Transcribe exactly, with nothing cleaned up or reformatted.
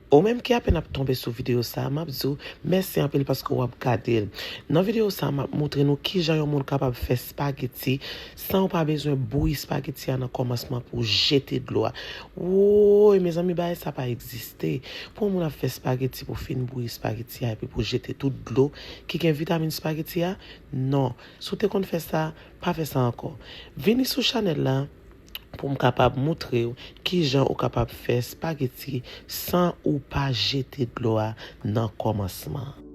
Ou menm ki apèn ap tonbe sou videyo sa a, m ap di w mèsi anpil paske w ap gade l. Nan videyo sa a, m ap montre nou kijan yon moun kapab fè spageti san ou pa bezwen bouyi spageti a nan kòmansman pou w jete dlo a. Woy, mezanmi, bagay sa pa egziste. Pou yon moun ap fè spageti, pou fin bouyi spageti a, epi pou jete tout dlo ki gen vitamin spageti a, non. Si w te konn fè sa, pa fè sa ankò. Vini sou chanèl la pou m kapab montre w kijan ou kapab fè spageti san ou pa jete dlo a nan kòmansman.